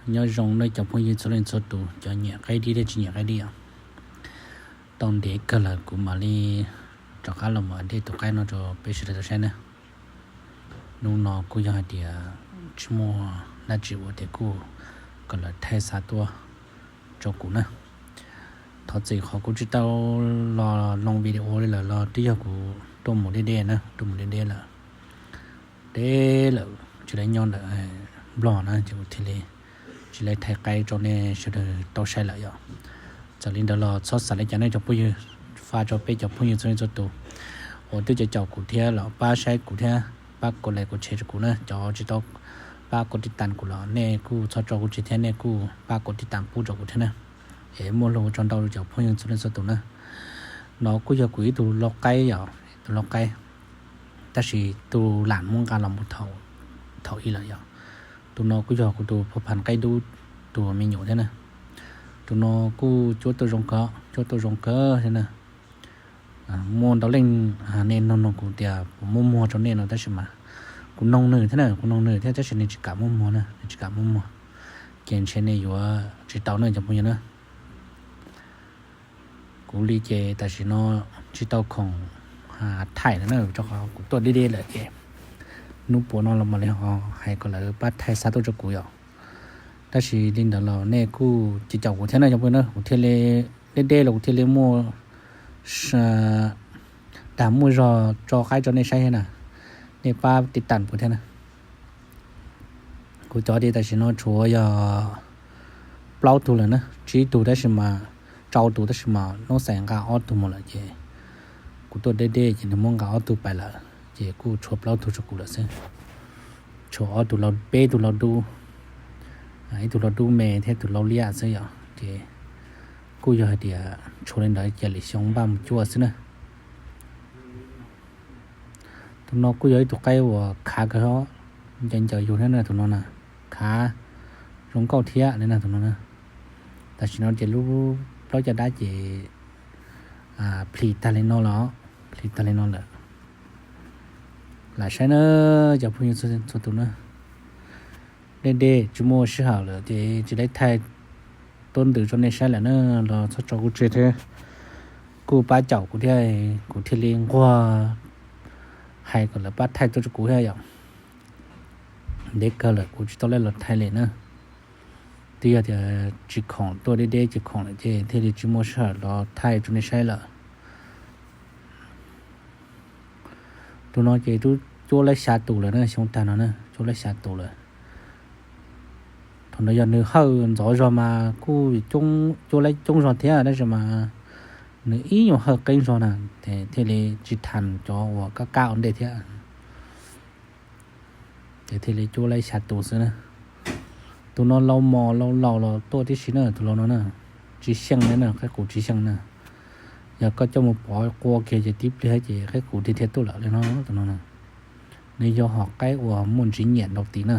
Nyob zoo nej cov phooj ywg txhua leej txhua tus, cov nyiam qaib dib thiab tsis nyiam qaib dib os. Tau ntev kawg lawm kuv mam li rov qab los mus dej tus qaib no rau peb sawv daws tau saib na. Hnub no kuj yog hais tias tsis muaj dab tsi ua tias kuj kom lawv thaij xa tuaj rau kuv na. Thov txim qhov kuv tsis tau los loo video li lawm los twb yog kuv tuaj mus deb deb na, tuaj mus deb deb lawm, deb lawm tsis lawv nyob ntawm Nplog na ces kuv thiaj li tsis lawv thaij qaib rau nej sawv daws tau saib lawm yom. Txawm li ntawd los txhob xav li cas nej cov phooj ywg, faj rau peb cov phooj ywg txhua leej txhua tus uas twb caum kuv thiab los pab saib kuv thiab pab kuv like kuv share rau kuv na. Cov tsis tau pab kuv tiv tas kuv los nej kuj txhob tso kuv tseg thiab nej kuj pab kuv tiv tas pub rau kuv thiab na. Es muaj lus ua tsaug ntau rau cov phooj ywg txhua leej txhua tus na. No kuj yog kuv ib tug lau qaib yom, tus lau qaib, tab sis tus lam muab nqa los mus thaum ub lawm yom. Tus no kuj yog kuv tus phuj phan qaib dub, tus me nyuam thiab na. Tus no kuj cuab tuaj zoo kawg, cuab tuaj zoo kawg thiab na. Muaj ntau leej nej nug nug kuv tias puas muab muag rau nej no tab sis mas kuv noog nws thiab na, kuv noog nws thiab tab sis nws tsis kam muab muag na, nws tsis kam muab muag. Ces ntshe nej yuav tsis tau na cov phooj ywg na. Kuv li ces tam sim no tsis tau khoom thaij lawm na, rau qhov kuv tuaj deb deb lawm ces hnub puav no los mam li ho hais kom lawv pab thaij xa tuaj rau kuv yom. Tab sis li ntawd los nej kuj caum kuv thiab na cov phooj ywg na, kuv thiaj li deb deb los kuv thiaj li muaj, tag muaj zog tso qaib rau nej saib thiab na, nej pab tiv tas kuv thiab na. Kuv cov ces tam sim no tshuav yog plaub tug lawm na, tsib tug tab sis mas, rau tus tab sis mas hnub xaim nqa ob tug mus lawm ces kuv tuaj deb deb ces nws muab nqa ob tug pais lawm ces kuj tshuav plaub tug rau kuv lawm xwb. Tshuav ob tug lau, peb tug lau dub, ib tug lau dub me thiab tus lau liab xwb yom. Ces kuj yog hais tias tshuav li ntawd cia li xyoo npaj mus cuaj xwb na. Tus no kuj yog ib tug qaib uas khav kawg, ncaws ncaws yus thiab na tus no na, khav zoo nkauj thiab li na tus no na. Tam sim no ces lub plaub caj dab ces plhis tag li no lawm, plhis tag li no lawm. Lam saib na cov phooj ywg txhua tus na. Deb deb tsis muaj sij hawm lawm ces tsis lawv thaij tuaj ntws rau nej saib lawm na, los txhob tso kuv tseg thiab, kuj pab caum kuv thiab, kuv thiaj li nquag hais kom lawv pab thaij tuaj rau kuv thiab yom. Ntev kawg lawm kuv tsis tau lawv los thaij li na. Twb yog tias tsis khoom, tuaj deb deb tsis khoom lawm ces thiaj li tsis muaj sij hawm los thaij rau nej saib lawm. Tus no ces twb cuab lawv xya tus lawm na, xyoo tag no na cuab lawv xya tus lawm. Thaum ntawd yog nws hawj ntxov zog mas kuj cuab lawv coob zog thiab tab sis mas nws ib nyuag hawj qeeb zog na, thiaj li tsis tham cov uas kab kab ua ntej thiab. Ces thiaj li cuab lawv xya tus xwb na. Tus no lau mos lau laus los tuaj tib si na, tus lau no na, tsis xyeej li na, qaib qus tsis xyeej na. Yog koj coj mus pov qua kiag ces tib pliag ces qaib qus thiaj tuaj lawm li no, tus no na. Nws yog hom qaib uas muaj ntsiv nyiam ntau tid na.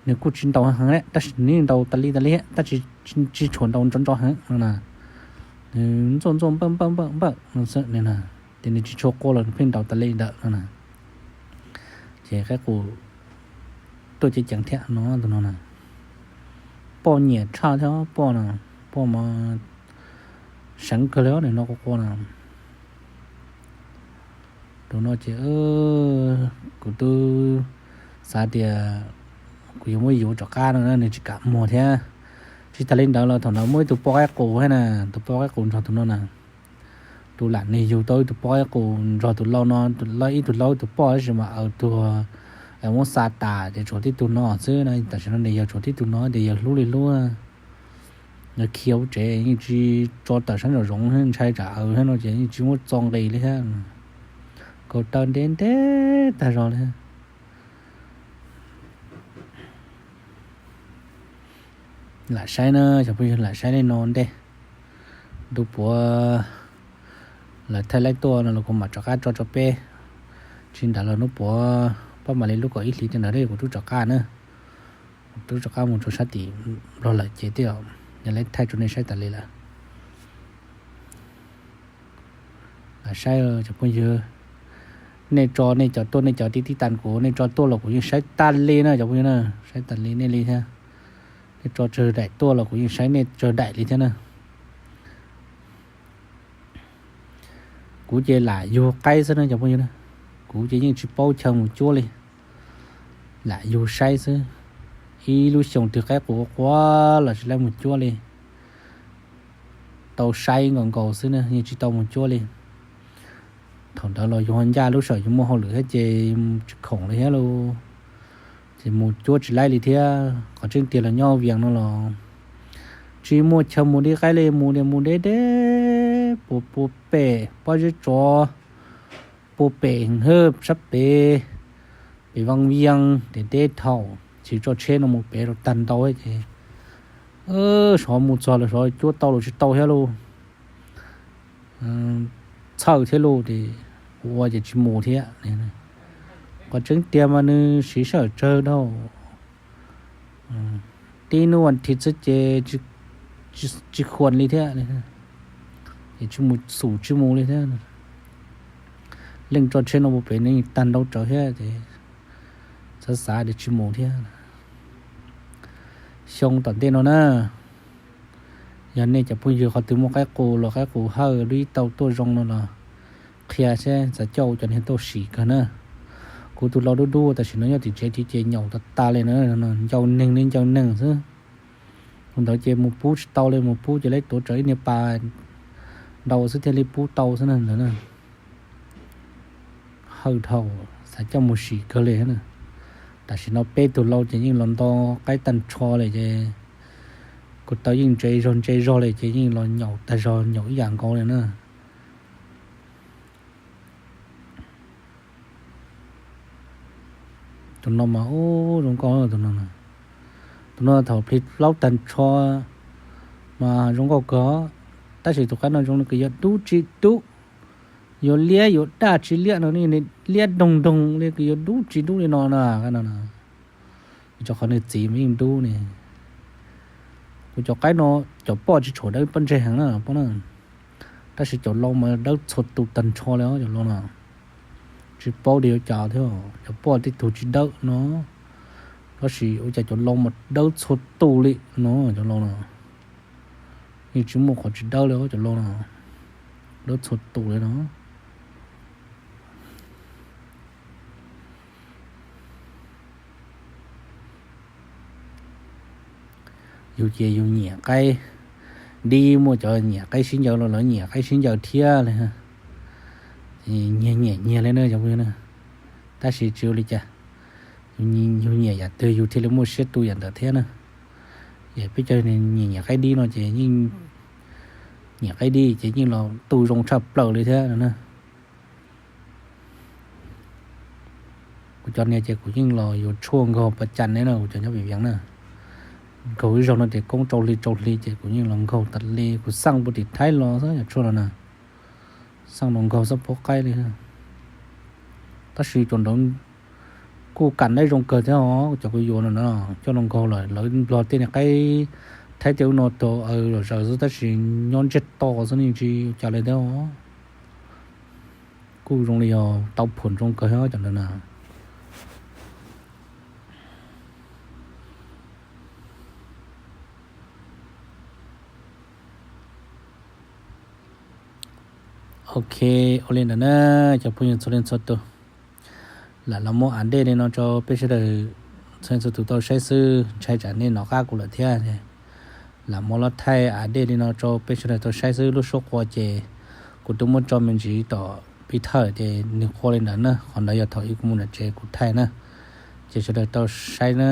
Nws kuj tsis ntaus heev li tab sis nws ntaus tas li tas li, tab sis tsis tshua ntaus ntso ntso heev no na. Nws ntxuaj ntxuaj npawj npawj npawj npawj no xwb na. Ces nws tsis tshua qua los nws pheej ntaus tas li ntawm no na. Ces qaib qus tuaj ceev ceev thiab no, tus no na. Poj nyiam tshaj thiab poj no, poj mas seev kawg li nws no qua qua no. Tus no ces kuv twb xav tias kuv yuav muab yuav rov qab no na, nws tsis kam muag thiab. Tsis tas li ntawd los thaum ntawd muaj ib tug poj qaib qus thiab na, tus poj qaib qus nrog tus no na. Tus lam nws yug tau ib tug poj qaib qus nrog tus lau no, ib tug lau ib tug poj tab sis mas aws tuag, muab xa tas ces tshuav tib tug no xwb na. Tam sim no nws yog tshuav tib tug no ces yawg hlub li hlub. Yawg khiav ua tsev yeej tsis tso tawm sab nraum zoov, ntshai tsam aws thiab no ces yeej tsis muab txo nqis li thiab. Kaus taw ntev ntev tag zog li. Lam saib na cov phooj ywg, lam saib li no ntej. Ntu puav lawv thaij laib tuaj no los kuv mam rov qab tso rau peb. Tsis ntawd los hnub puav pab mam li lub kaum ib hlis tej ntawd kuv twb rov qab na. Kuv twb rov qab mus rau sab tim Nplog lawm ces tej zaum yog lawv thaij rau nej saib tas li lawm. Lam saib cov phooj ywg, nej tso nej cov tuaj, nej cov tib tib tas kuv, nej tso tuaj los kuv yeej saib tas li na cov phooj ywg na, saib tas li nej li thiab. Tso tsawg daim tuaj los kuv yeej saib nej tsawg daim li thiab na. Kuv ces lam yug qaib xwb na cov phooj ywg na. Kuv ces yeej tsis paub chaw mus cuab li, lam yug saib xwb. Ib lub xyoos twg qaib qus quaj los tsis laib mus cuab li, tau saib nkaus nkaus xwb na, yeej tsis tau mus cuab li. Thaum ntawd los yus ho ncaj lub sij hawm yus muaj hauj lwm thiab ces tsis khoom li thiab lauj, ces mus cuab tsis laib li thiab. Qhov tseeb tiag los nyob Vias no los tsis muaj chaw mus li, qaib li mus li mus deb deb puas pem pob zeb tsov, puas pem hwb sab pem, pem Vaj Viaj deb deb thaum tsis tso tsheb no mus pem rau tag ntau ces sov mus txog los sov cuab tau los tsis tau thiab lauj, txhawj thiab lauj, ces ua ces tsis mus thiab. Qhov tseeb tiag mas nws siv sij hawm tsawg dhau, tib hnub vas thiv xwb ces tsis khuam li thiab, ces tsis mus xum tsis mus li thiab. Leej tso tsheb no mus pem nws tag ntau tsawv thiab ces xav xav ces tsis mus thiab. Xyoo tom ntej no na, yog nej cov phooj ywg qhov twg muaj qaib qus los qaib qus hawj dib tau tuaj zoo no los qhia seb xav coj ua cov niag tuaj sim kawg na. Kuv tus lau dub dub tam sim no nyob tim tsev tid ces nyaum tas tas li na, ncau neeg li ncau neeg xwb. Tus ntawd ces mus pub tsis tau li, mus pub ces lawv tuav tsawv ib niag pas ntau xwb thiaj li pub tau xwb na ntawd na. Hawj dhau, xav coj mus sim kawg li na. Tam sim no peb tug lau ces yeej los nto qaib tag nrho li ces kuv tau yeej ntse zog ntse zog li ces yeej los nyaum tag zog nyaum ib yam nkaus li na. Tus no mas ub zoo nkauj tus no. Tus no thaum plig plaub tag nrho mas zoo nkauj kawg, tab sis tus qaib no zoo li kws yuav dub tsis dub, yuav liab yuav daj tsis liab no, liab doog doog li kws yuav dub tsis dub li no na. Vim rau qhov nws txiv mas yeej dub ne. Kuv cov qaib no cov poj tsis tshua dawb pob ntseg heev na, tab sis cov lau mas dawb txhua tus tag nrho li os cov lau no. Tsis paub tias yuav cas thiab, cov poj tej tug tsis dawb no, tab sis ua cas cov lau mas dawb txhua tus li no, cov lau no. Yeej tsis muaj qhov tsis dawb li os cov lau no, dawb txhua tus li no. Yus ces yus nyiam qaib dib, muaj cov nyiam qaib sib ncaws los lawv nyiam qaib sib ncaws thiab li. Nyias nyiam nyias li na cov phooj ywg na, tab sis tsis ua li cas, yus nyiam yam twg yus thiaj li muaj siab tu yam ntawd thiab na. Yam peb cov nyiam nyiam qaib dib no ces yeej nyiam qaib dib ces yeej los tu zoo tshaj plaws li thiab na. Kuv cov niag ces kuv yeej los yuav tshuaj nkaug pas cas ne no, kuv cov nyob Vias Vias na, nkaug ib zaug no ces koob rau hli rau hli ces kuv yeej los nkaug tas li. Kuv xaj puag tim Thaib los xwb yog tshuaj no na, xaj los nkaug xab phob qaib li. Tab sis cov ntawd kuj kam dab zoo kawg thiab os, cov kuv yuav no na, coj los nkaug lawm lawv Nplog tej niag qaib Thaib tej ub no tau aws los zaws xwb tab sis nyob ntsiag to xwb yeej tsis ua cas li thiab os. Kuj zoo li yog tau phuam zoo kawg thiab cov ntawd na. Ok, ua li ntawd na cov phooj ywg txhua leej txhua tus, lam los muab update li no rau peb sawv daws txhua leej txhua tus tau saib xwb, ntshai tsam nej nov qab kuv lawm thiab. Lam muab los thaij update li no rau peb sawv daws tau saib xwb. Lub suab qua ces kuv twb muab tso me ntsis tom pib thawj ces nws qua li ntawd na, qhov ntawd yog thaum ub kuv mus nram tsev kuv thaij na. Ces sawv daws tau saib na,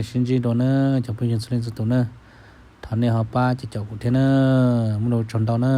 sib ntsib dua na cov phooj ywg txhua leej txhua tus na. Thov nej ho pab caum kuv thiab na, muaj lus tsaug ntau na.